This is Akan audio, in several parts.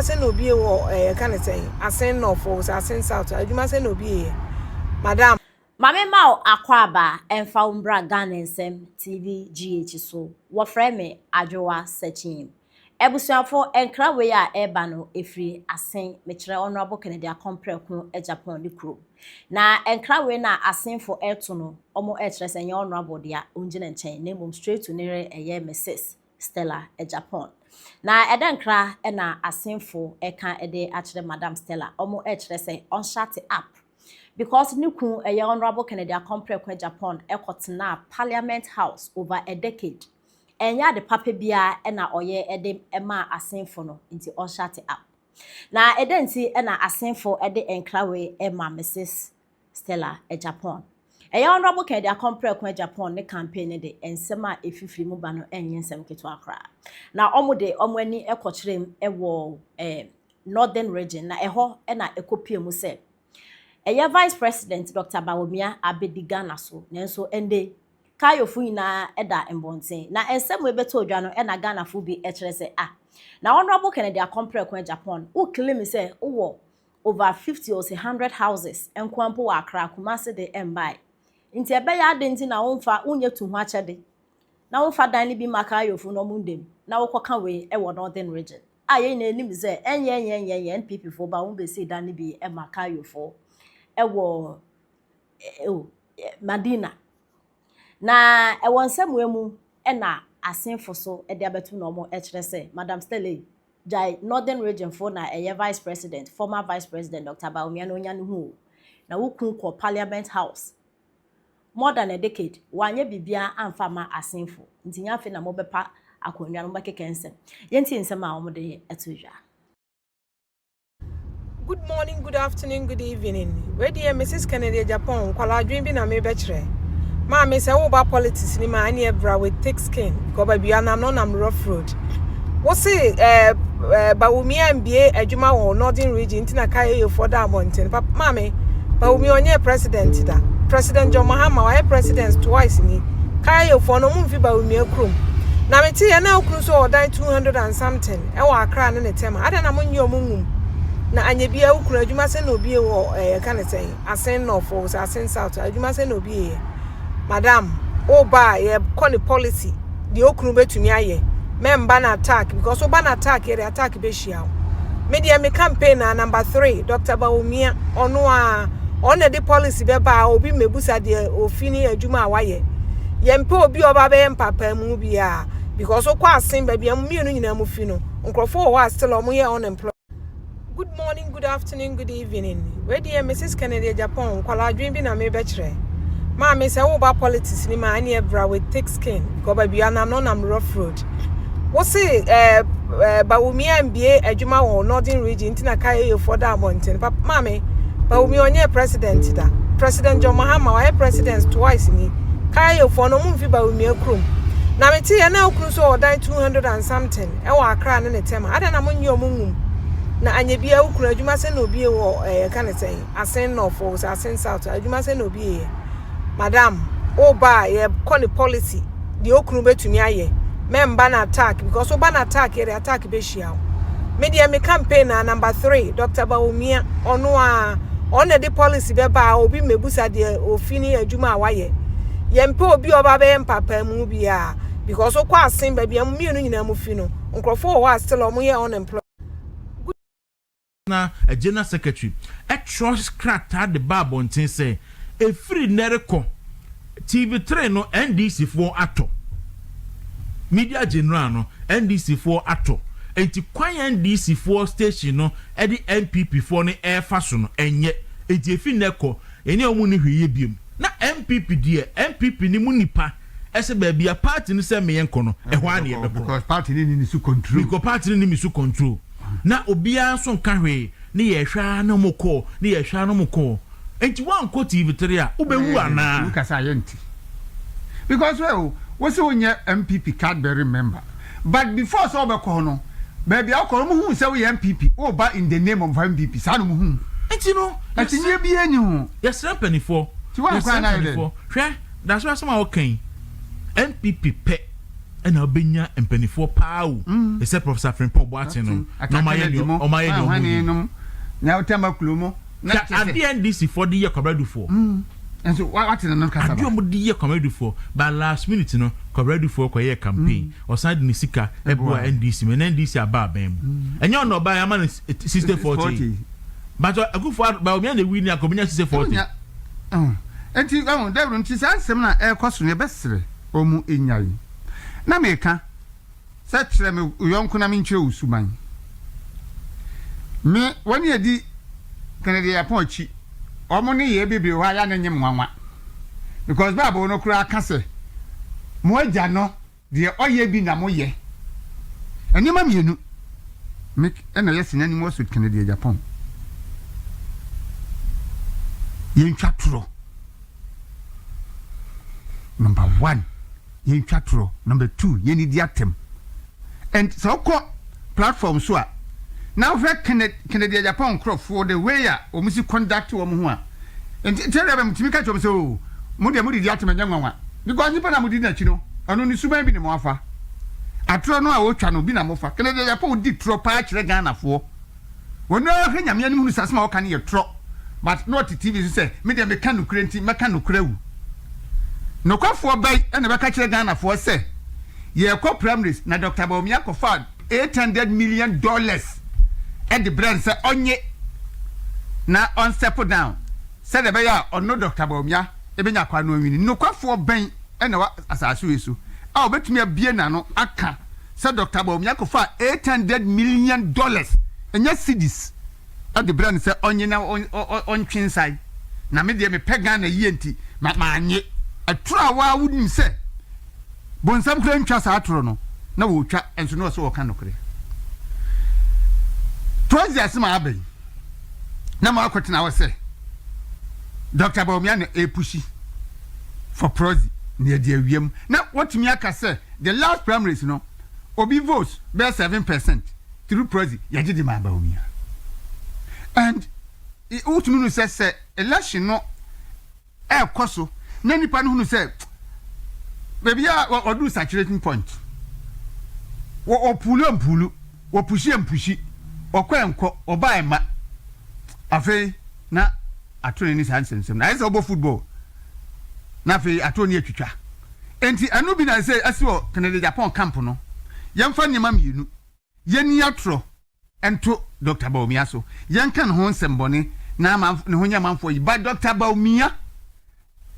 sɛn na obie wɔ ɛɛ yɛka ne sɛn Asen North o sɛ Asen South adwuma sɛn na obie yɛ madam. Mame ma wo akwaaba ɛmfa wo mbra Ghana Nsɛm TV GH so. Wɔfrɛ me Adwoa Sekyim. Abusuafo, nkra wei a ɛreba no ɛfiri Asen, mekyerɛ Honourable Kennedy Akɔmprɛko Agyapong ne kurom. Na nkra wei na Asenfo ɛreto no, wɔn ɛrekyerɛ sɛ ɛnyɛ Honourable dea, ɔngyina nkyɛn, na mmom straight to ne yere ɛyɛ Mrs. Stella Agyapong. Na ɛdɛ nkra na Asenfo ɛka de akyerɛ Madam Stella, wɔn ɛrekyerɛ sɛ ɔnshut up. Because ne kun ɛyɛ Honourable Kennedy Akɔmprɛko Agyapong ɛkɔtenaa Parliament House over a decade. Ɛnyɛ ade papa biara ɛna ɔyɛ de maa Asenfo no, nti ɔnshut up. Na ɛdɛ nti ɛna Asenfo ɛde nkra wei ɛma Mrs. Stella Agyapong. Ɛyɛ Honourable Kennedy Akɔmprɛko Agyapong ne campaign ne de nsɛm a ɛfifiri mu ba no ɛnyɛ nsɛm ketewa koraa. Na wɔn de wɔn ani ɛkɔkyerɛ mu ɛwɔ Northern Region, na ɛhɔ ɛna ɛkɔpie mu sɛ ɛyɛ Vice President Dr. Bawumia abɛdi Ghana so, nanso ɛnde Kayofo nyinaa ɛda mbɔnten. Na nsɛm a ɛbɛtɔ odwa no ɛna Ghanafo bi ɛkyerɛ sɛ, ah, na Honourable Kennedy Akɔmprɛko Agyapong, wo claim sɛ wowɔ over 50 or 100 houses nko mpo wɔ Accra, Kumasi de ɛmbae. Nti ɛbɛyɛ ade nti na womfa wonyɛ tu ho akyɛde na womfa dan no bi ma Kayofo na ɔmo ndem na wokɔka wei ɛwɔ Northern Region a yɛn nyinaa anim sɛ ɛnyɛ ɛnyɛ ɛnyɛ ɛnyɛ NPP foɔ ba wɔn bɛsi dan no bi ɛma Kayofo ɛwɔ ɛwɔ Madina. Na ɛwɔ nsɛm wei mu ɛna Asenfo so ɛde abɛto na wɔn ɛkyerɛ sɛ Madam Stella gyae Northern Region fo na ɛyɛ Vice President, former Vice President Dr. Bawumia no onya ne ho o. Na wokun kɔ Parliament House more than a decade, wanyɛ biribiara amfa ma Asenfo, nti nyɛ afei na mobɛpa akonnwa no mobɛkeka nsɛm. Yɛnti nsɛm a wɔde ɛto dwa. Good morning, good afternoon, good evening. Wei deɛ Mrs. Kennedy Agyapong, nkwalaa adwene bi na mebɛkyerɛ. Maame, sɛ woba politics ni ma ɛne bra with thick skin because baabi anam no nam rough road. Wo se Bawumia mbie adwuma wɔ Northern Region nti na kayeyofoɔ da abɔnten. Papa, maame, Bawumia ɔnyɛ president da. President John Mahama wayɛ president twice ni. Kayeyofoɔ no ɔmo mfi Bawumia kurom. Na mete yɛ na okunu so ɔdan 200 and something ɛwɔ Accra ne ne Tema. Adɛn na monyɛ ɔmo nwum? Na anya bia wo kunu adwuma sɛn na obie wɔ ɛɛ yɛka ne sɛn Asen North o sɛ Asen South adwuma sɛn na obie yɛ? Madam, woba a yɛkɔ ne policy deɛ okunu bɛtumi ayɛ, mɛmba na attack because woba na attack, yɛde attack bɛhyia wo. Me deɛ, me campaign na number 3, Dr. Bawumia. Ɔno a ɔno na de policy bɛba a obi mmɛbusa deɛ ofi ne adwuma a wayɛ. Yɛmpɛ obi a ɔba bɛyɛ mpapaamu biara because wokɔ Asen baabi a mmienu nyinaa mu fi no, nkurɔfoɔ wɔ hɔ a still ɔmo yɛ unemployed. Good morning, good afternoon, good evening. Wei deɛ Mrs. Kennedy Agyapong, nkwalaa adwene bi na mebɛkyerɛ. Maame, sɛ woba politics ni ma ɛne bra with thick skin because baabi anam no nam rough road. Wo se Bawumia mbie adwuma wɔ Northern Region nti na kayeyofoɔ da abɔnten. Papa, maame, Bawumia ɔnyɛ president da. President John Mahama wayɛ president twice ni. Kayeyofoɔ no ɔmo mfi Bawumia kurom. Na mete yɛ na okunu so ɔdan 200 and something ɛwɔ Accra ne ne Tema. Adɛn na monyɛ ɔmo nwum? Na anya bia wo kunu adwuma sɛn na obie wɔ ɛɛ yɛka ne sɛn Asen North o sɛ Asen South adwuma sɛn na obie yɛ? Madam, woba a yɛkɔ ne policy deɛ okunu bɛtumi ayɛ, mɛmba na attack because woba na attack, yɛde attack bɛhyia wo. Me deɛ, me campaign na number 3, Dr. Bawumia. Ɔno a ɔno na de policy bɛba a obi mmɛbusa deɛ ofi ne adwuma a wayɛ. Yɛmpɛ obi a ɔba bɛyɛ mpapaamu biara because wokɔ Asen baabi a mmienu nyinaa mu fi no, nkurɔfoɔ wɔ hɔ a still ɔmo yɛ unemployed. Na general secretary ɛtwerɛ krataa de ba abɔnten sɛ efiri nnɛre kɔ TV3 no, NDC foɔ atɔ Media General no, NDC foɔ atɔ, nti kwan NDC foɔ station no ɛde NPP foɔ no ɛɛfa so no ɛnyɛ, nti efi nnɛ kɔ ɛne a wɔn ni hwee yɛ biem. Na NPP deɛ, NPP ni mu nipa ɛsɛ baabi a party no sɛ mmeyɛ nkɔ no, ɛhɔ a na yɛbɛkɔ. Because party ni ni so control. Because party ni ni so control na obiara nso nka hwee ne yɛhwɛ a na mo kɔ ne yɛhwɛ a na mo kɔ, nti wankɔ TV3 a wobɛwu anaa? Wukasa ayɛ nti because well, wosi wonyɛ NPP card bearing member, but before sɛ ɔbɛkɔ hɔ no, baabi a wokɔ no, mo hu sɛ woyɛ NPP, woba in the name of NPP, saa na mo hu. Nti no akyinnye bi ani ho. Yɛsrɛ mpanimfoɔ. Ti wɔn yɛsrɛ kwan na ayɛ dɛ. Mpanimfoɔ, hwɛ daso asɛm a wɔka yi, NPP pɛ. Ɛna wobɛnya mpanimfoɔ paa o, ɛsɛ Professor Frimpong Boateng no na ɔma yɛ deɛ ɔma yɛ deɛ ɔmo yi. Na ɔtɛma kulo mu. Na adeɛ NDC foɔ de yɛ Kwabena Dufoɔ. Nso wate ne no kasa ba. Adeɛ ɔmo de yɛ Kwabena Dufoɔ, but last minute no Kwabena Dufoɔ kɔ yɛ campaign, ɔsan de ne sika ɛboa NDC ma na NDC aba aban mu. Ɛnyɛ ɔno ɔbaa yɛ ama no 60-40. But Akufo Addo, Bawumia na ewi ni anka obenya 60-40. Nti ɔho Dawuro nti saa nsɛm no a ɛrekɔ so no yɛbɛsrɛ wɔn nnyae. Na meka sɛ kyerɛ me wo yɔnko na menkyerɛ wo suban. Me wɔne adi Kennedy Agyapong akyi wɔn nneyɛɛ bebree wɔ hɔ a yɛ a na ɛnyɛ me nwanwa because Bible no koraa ka sɛ mo agya no Deɛ ɔyɛ bi na moyɛ. Nneɛma mmienu me na ɛyɛ synonymous with Kennedy Agyapong. Yɛntwa torɔ. Number one, yɛntwa torɔ. Number two, yɛnnidi atɛm. And sɛ wokɔ platform so a, na wohwɛ Kennedy Agyapong nkorɔfoɔ the way a wɔn si conduct wɔn ho a, nti nti ɛdeɛ bɛ tumi ka kyerɛ wɔn sɛ oo mo deɛ mo didi atem ɛnyɛ nwanwa because nipa na mo di n'akyi no ɔno ne suban bi na mo afa atorɔ no a ɔtwa no bi na mo fa. Kennedy Agyapong di torɔ paa kyerɛ Ghanafoɔ. Wɔn ara hwɛ Nyame anim hunu sɛ asɛm a ɔka no yɛ torɔ but na ɔte TV so sɛ me deɛ meka nokorɛ nti mɛka nokorɛ awu. Nokwafoɔ bɛn na ɛbɛka kyerɛ Ghanafoɔ sɛ yɛrekɔ primaries na Doctor Bawumia kɔfaa $800 million de brɛ no sɛ ɔnye na ɔnstep down sɛdeɛ ɛbɛyɛ a ɔno Doctor Bawumia bɛnya kwan no awini. Nokwafoɔ bɛn na ɛwɔ asase wei so a ɔbɛtumi abue n'ano aka sɛ Doctor Bawumia kɔfaa $800 million, ɛnyɛ cedis, de brɛ no sɛ ɔnye na ɔntwe nsae na me deɛ mepɛ Ghana yie nti mannye. Ɛtoro a waa wonim sɛ bonsam koraa ntwa saa atoro no na wɔretwa nso na ɔsɛ ɔka nokorɛ. Towards asɛm a aba yi na mo akɔtena hɔ sɛ Doctor Bawumia na ɛrepushi for proxy na yɛde awia mu na wɔtumi aka sɛ the last primaries no obi votes bɛyɛ 7% through proxy yɛgye de maa Bawumia and wotumi nu sɛ sɛ election no ɛrekɔ so na nipa no hunu sɛ baabi a wɔduru saturation point, wɔpuulu ampuulu, wɔpushi ampushi, wɔkɔ ɛnkɔ, wɔba ɛma, afei na ato n'ani saa nsɛmsɛm no ayɛ sɛ wɔbɔ football na afei ato ne atwitwa. Nti ɛno bi na sɛ asi wɔ Kennedy Agyapong camp no. Yɛmfa nneɛma mmienu yɛnni atorɔ nto Dr. Bawumia so, yɛnka ne ho nsɛmbɔne na amanfo ne ho nyɛ amanfoɔ yi, but Dr. Bawumia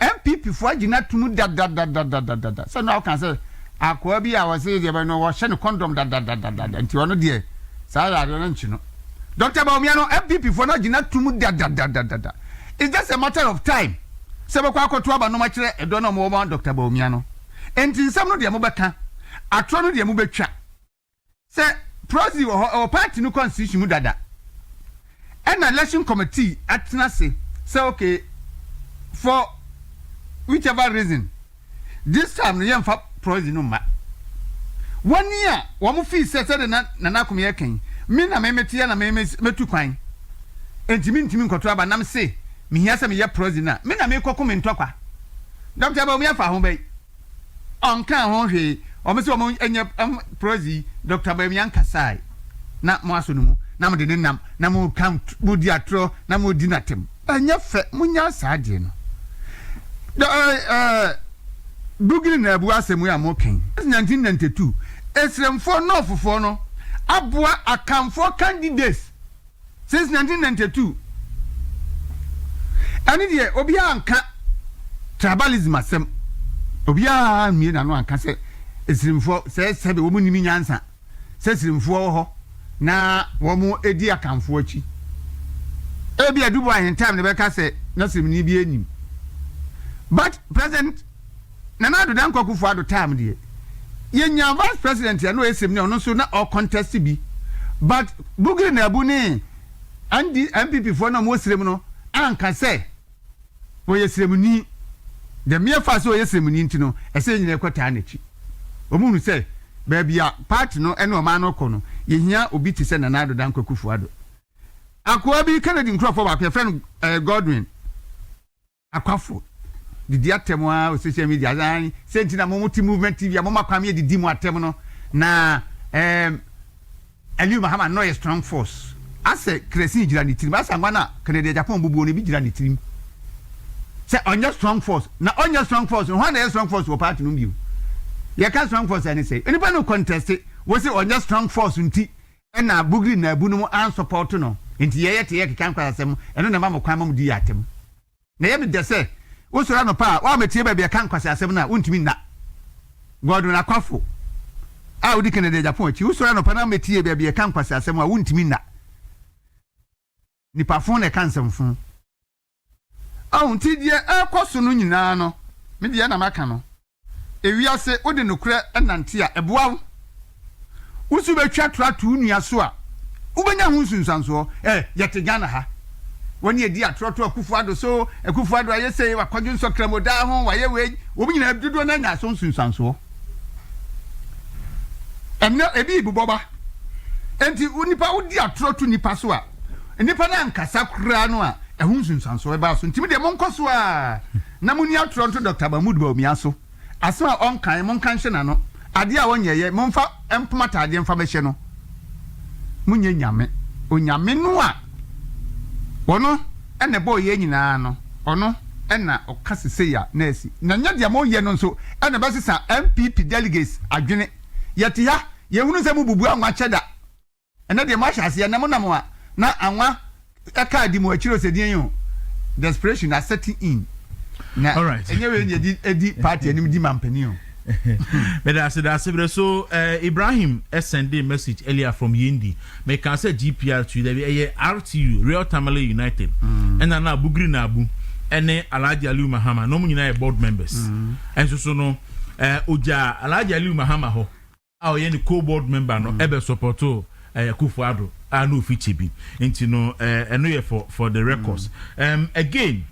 NPP foɔ agye no atum dadadadadadada sɛ no a woka sɛ akoa bi a wɔse deɛ bɛ no wɔhyɛ no condom dadadadada nti ɔno deɛ saa yareɛ no nkye no. Dr. Bawumia no NPP foɔ no agye no atum dadadadadada. It's just a matter of time sɛ bɛkɔ akɔto aba nom akyerɛ ɛdɔ no a wɔwɔ ma Dr. Bawumia no. Enti nsɛm no deɛ mobɛka, atorɔ no deɛ mobɛtwa. Sɛ proxy wɔ hɔ, ɛwɔ party no constitution mu dada. Ɛna election committee atena ase sɛ okay, for whichever reason, this time no yɛmfa proxy no mma. Wɔn a wɔn fii sɛ sɛde na Nana Akom yɛ kan, me na me mete ya na me metu kwan, enti mentumi nkɔto aba nam se mehia sɛ meyɛ proxy no a, me na mekɔko me ntɔkwa. Dr. Bawumia fa ho bɛyi. Ɔnkaa ho hwee. Wɔn sɛ wɔn nyɛ proxy, Dr. Bawumia nkasae na mo aso no mu na mo de ne nam na mo ka mo di atorɔ na mo di n'atem. Ɛnyɛ fɛ, mo nya saa adeɛ no. The ɛɛ Bugiri na abu asɛm yi a mo kɛn. 1992, Esremfoɔ Northfoɔ no aboa Akanfoɔ candidates since 1992. Ɛne deɛ obiara nka tribalism asɛm, obiara mmie n'ano anka sɛ Esremfoɔ sɛ sɛbe wɔn nim nyansa sɛ Esremfoɔ wɔ hɔ na wɔn di Akanfoɔ akyi. Ebi Aduboah ahentam na bɛka sɛ na Sremni bi anim, but President Nana Addo Dankwa Akufo Addo time deɛ, yɛnyaa vice president a na ɔyɛ Sremni a ɔno nso na ɔcontest bi, but Bugri Naabu ne ND, NPP foɔ na wɔwɔ Srem no anka sɛ ɔyɛ Sremni. The mere fact sɛ ɔyɛ Sremni nti no, ɛsɛ yɛn nyinaa kɔtaa n'akyi. Wɔn hunu sɛ baabi a party no ne ɔman no kɔ no, yɛhia obi te sɛ Nana Addo Dankwa Akufo Addo. Akoa bi, Kennedy nkurɔfoɔ baako, yɛfrɛ no eh, Godwin Akwafo. Didi atɛm ara wɔ social media aane sɛ nti na mo te movement TV a mo ma kwan me didi mo atɛm no na ɛɛm Aliu Mahama no yɛ strong force asɛ kerosene gyina ne tirim asɛ anwa no a Kennedy Agyapong bubuo no ebi gyina ne tirim sɛ ɔnyɛ strong force na ɔnyɛ strong force no hwan na ɛyɛ strong force wɔ party no bio yɛka strong force ɛne sɛ nipa no contest wɔ sɛ ɔnyɛ strong force nti ɛna Bugri Naabu no mu ansupɔto no nti yɛyɛ te yɛ keka nkwasasɛm ɛno na ɛma mo kwan ma mo di yɛ atɛm. Na ɛyɛ me dɛ sɛ wosɔre anɔpa a woammɛtie baabi a ɛka nkwaseasɛm no a, wontumi nna. Gordon Akwafo a odi Kennedy Agyapong akyi, wosɔre anɔpa na wommɛtie baabi a ɛka nkwaseasɛm a, wontumi nna. Nipa fo na ɛka nsɛmfo. Ahu, nti deɛ ɛrekɔ so no nyinaa no, me deɛ na maka no. Ewiase, wode nokorɛ nante a, ɛboa wo. Wo nso wobɛtwa toro ato wo nua so a, wobɛnya ho nsunsuansoɔ. Ɛ, yɛte Ghana ha. Wɔne adi atorɔ to Akufo Addo so, Akufo Addo ayɛ sei, wakɔdwo nsɔkramodaa ho, wayɛ wei. Wɔn nyinaa dodoɔ no anya so nsunsuansoɔ. Ɛnnɛ, ebi rebobɔ ba. Enti, nipa wodi atorɔ to nipa so a, nipa no ankasa koraa no a, ɛho nsunsuansoɔ bɛba so. Nti mo deɛ monkɔ so ara. Na monni atorɔ nto Dɔkta Mahmood Bawumia so. Asɛm a ɔnkaeɛ, monka nhyɛ n'ano. Adeɛ a ɔnyɛeɛ, momfa mpom ataadeɛ mfa bɛhyɛ no. Monyɛ nyame. Onyame no a ɔno na ɛbɔɔ yɛn nyinaa no, ɔno na ɔka sesei a na asi. Na nyɛ deɛ moyɛ no nso na ɛbɛsesa NPP delegates adwene. Yɛte ha, yɛnhunu sɛ mobubu anwa kyɛ da. Ɛnɛ deɛ moahyɛ aseɛ ɛnɛ monam a na anwa kaa di mo akyiri o sɛ deɛn o desperation na setting in na ɛnyɛ wei na yɛdi di party anim di mampanin o. Meda ase da ase berɛ so eh, Ibrahim eh, sending message earlier from Yendi meka sɛ GPRTU dabi ɛyɛ RTU Real Tamale United ɛna mm. na Bugri na Abu ɛne Alhaji Aliu Mahama na wɔn nyinaa yɛ board members ɛnso mm. so no eh, ogya Alhaji Aliu Mahama hɔ a ɔyɛ ne co-board member no ɛbɛ supporto ɛɛ Akufo Addo a na ofi Kyebi nti no ɛɛ ɛno yɛ for for the records um, again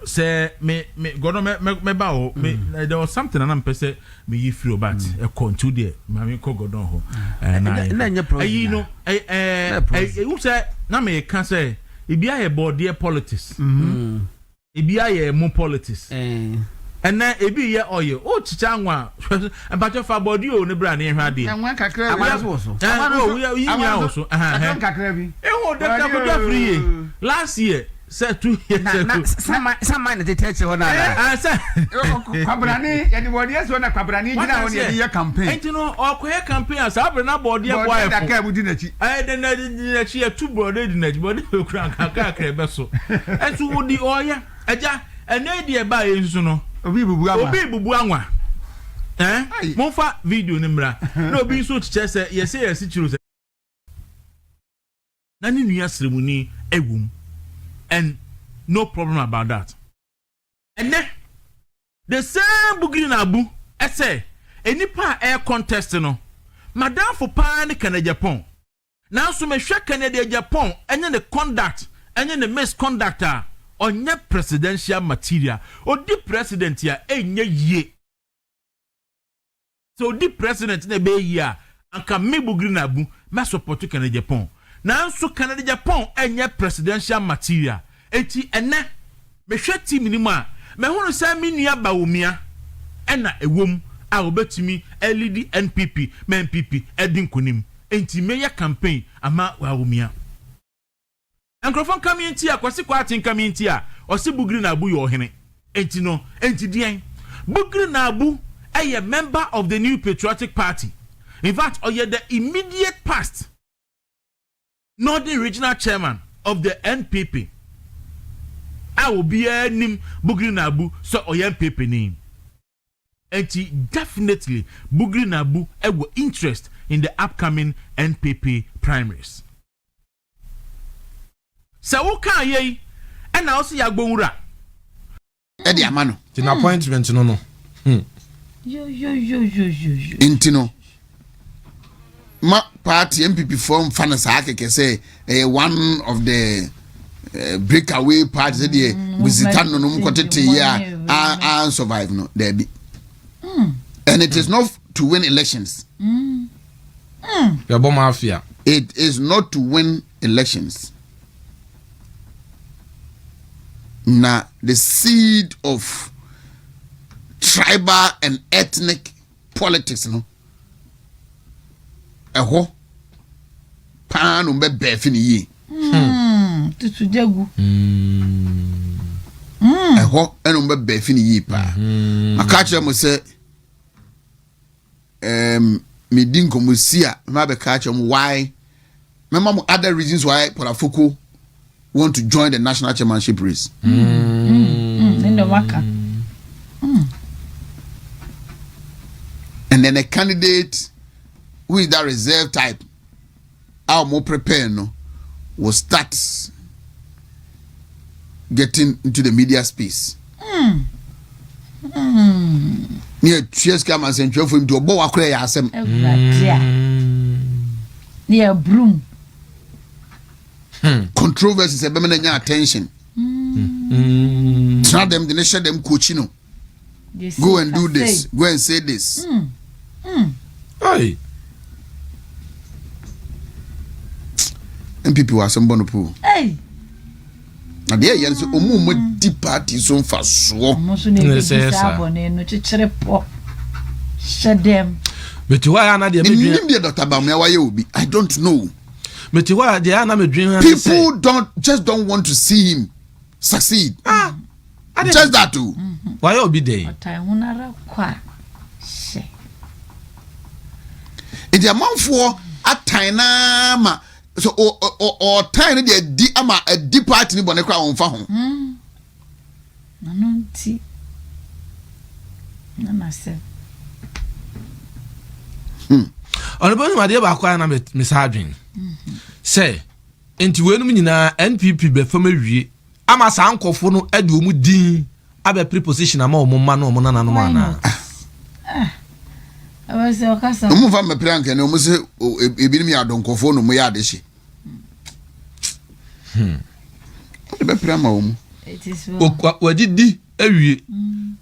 sɛ me me gɔdɔ mɛ mɛ mɛba hɔ me mm. there was something na mpɛ sɛ me yi firi o but ɛkɔ nti deɛ maame kɔ gɔdɔn hɔ ɛɛ na yɛ ɛyi no ɛɛ ɛɛ ɛwu sɛ na mɛ ka sɛ ebi ayɛ bɔɔdeɛ politics. Mm -hmm. Ebi ayɛ mo politics. Ɛnɛ ebi yɛ ɔyɛ o kyekyɛ anwa mpakyɛ fa bɔdi o ne bra ne yɛhwɛ adeɛ. Anwa kakra bi. Anwa nso wɔ so. Ɛɛ o yɛ yi nyinaa wɔ so. Kakra nkakra bi. Ehu Dr. Kojo Afriye last year sɛ two years ago. Na sama sama na tete akyire hɔ na ana. Ɛɛ sɛ. Kwabrane yɛde bɔdeɛ si hɔ na kwabrane gyina hɔ na yɛde yɛ campaign. Nti no ɔkɔyɛ campaign a saa bere na bɔdeɛ bɔ ayɛ fo. Bɔdeɛ da kaa mu di n'akyi. Ɛyɛ dɛ na di n'akyi yɛtu borɔde di n'akyi borɔde bɛ kura nkakrakra ɛbɛ so ɛso wodi ɔyɛ ɛgya ɛnɛ deɛ ɛbaa yɛ nso no obi bubu anwa obi bubu anwa ɛn momfa video no mmra na obi nso kyekyɛ sɛ yɛsɛ yɛsi kyerɛ sɛ na ne nua sremuni ɛwom and no problem about that ɛnɛ the same bugiri na abu ɛsɛ nnipa a ɛyɛ contest no madamfo paa ne Kennedy Agyapong nanso mehwɛ Kennedy Agyapong ɛne ne conduct ɛne ne misconduct a ɔnyɛ presidential material odi president a ɛnyɛ yie Sɛ odi president na ɛbɛyɛ yie a, anka me Bugri Naabu mɛ support Kennedy Agyapong. Nanso Kennedy Agyapong nyɛ presidential material. Enti ɛnnɛ mehwɛ team no mu a, mahunu sɛ me nua Bawumia na ɛwɔ mu a ɔbɛtumi alidi NPP ma NPP adi nkunim. Enti mɛyɛ campaign ama Bawumia. Nkurɔfoɔ nka me nti a, Kwasi Kwarteng nka me nti a, ɔse Bugri Naabu yɛ ɔhene. Enti no, enti deɛn? Bugri Naabu yɛ member of the New Patriotic Party. In fact, ɔyɛ the immediate past Northern Regional Chairman of the NPP a obiara nim Bugri Naabu sɛ ɔyɛ NPP ni. Enti definitely Bugri Naabu wɔ interest in the upcoming NPP primaries. Sɛ wokaa yei ɛna wo se yɛagbɔ nwura. De ama no. Nti na appointment no no. Hmm. Nti no ma party NPP foɔ mfa no saa kɛkɛ sɛ ɛyɛ one of the uh, breakaway party sɛdeɛ mm, busita no nom kɔtete yɛ a a survive no daabi mm. and it is not to win elections. Mm. Yɛbɔ mafia. It is not to win elections. Na the seed of. Tribal and ethnic politics no ɛhɔ paa no bɛ bɛɛfi ne yie. Hmm, tutu gyagu. Hmm. Ɛhɔ ɛna wɔn bɛ bɛɛfi ne yie paa. Hmm. Maka kyerɛ mo sɛ ɛɛm medi nkɔmɔ si a mɛma bɛka kyerɛ mo why mɛma mo other reasons why Paul Afoko want to join the national chairmanship race. Mm. Mm. Mm. And then a candidate who is that reserve type a wɔn prepare no will start getting into the media space. Mm. Mm. Ne atua sika ama nsɛntwerɛfoɔ nti ɔbɔ wakora yɛ asɛm. Awurade a. Ne yɛ brum. Hmm. Controversy sɛ bɛma no anya attention. Mm. Tena dɛm de ne hyɛ dɛm kochi no. Go and do this. Go and say this. Mm. Mm. Hey. NPP wɔ asɛm bɔ no poo. Hey. Na deɛ ɛyɛ nso ɔmu ɔmu di party so mfasoɔ. Ɔmo nso na ebi di saa bɔne no kyekyere pɔ hyɛ dɛm. Mete hɔ a na deɛ medwene. Menim deɛ Dr. Bawumia wayɛ obi. I don't know. Mete hɔ a deɛ a na medwene ho ne sɛ. People don't just don't want to see him succeed. Ah. Just that o. Wayɛ obi dɛn? Ɔtan ho no ara kwa hyɛ. Nti amanfoɔ atan naa ma so ɔtan no deɛ adi ama adi party no bɔne koraa wɔmfa ho. Mm. Nano nti na n'asɛm. Hmm. Ɔno bɛ adeɛ baako a na mesa adwen sɛ nti weinom nyinaa NPP bɛfam awie ama saa nkɔfo no de wɔn din abɛpere position ama wɔn mma ne wɔn nananom anaa? Ah. Wɔn mfa mmɛpere anka ne wɔn sɛ ebinom yɛ adɔnkɔfoɔ na wɔn yɛ adehye. Hmm. Wɔn de bɛpere ama wɔn. Wɔadidi awie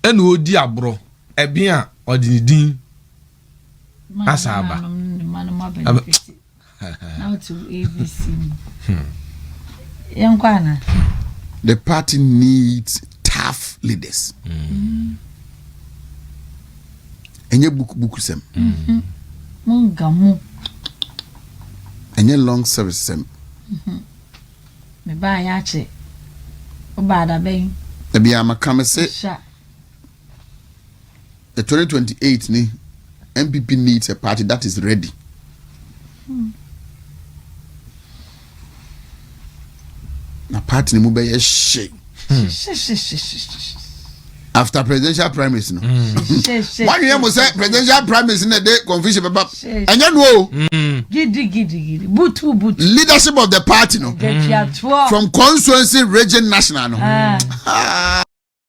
ɛna ɔredi aborɔ ɛben a ɔde ne din asa aba. The party needs tough leaders. Ɛnyɛ book book sɛm. Ɛnyɛ long service sɛm. Ebi amaka me se. The 2028 ni NPP needs a party that is ready. Na party ni mu bɛyɛ hye. After presidential primaries no. Wɔn yɛ mo sɛ presidential primaries na de confusion bɛba. Ɛnyɛ no o. Gidi gidi gidi butu butu. Leadership of the party no. From constituency region national no. Ah.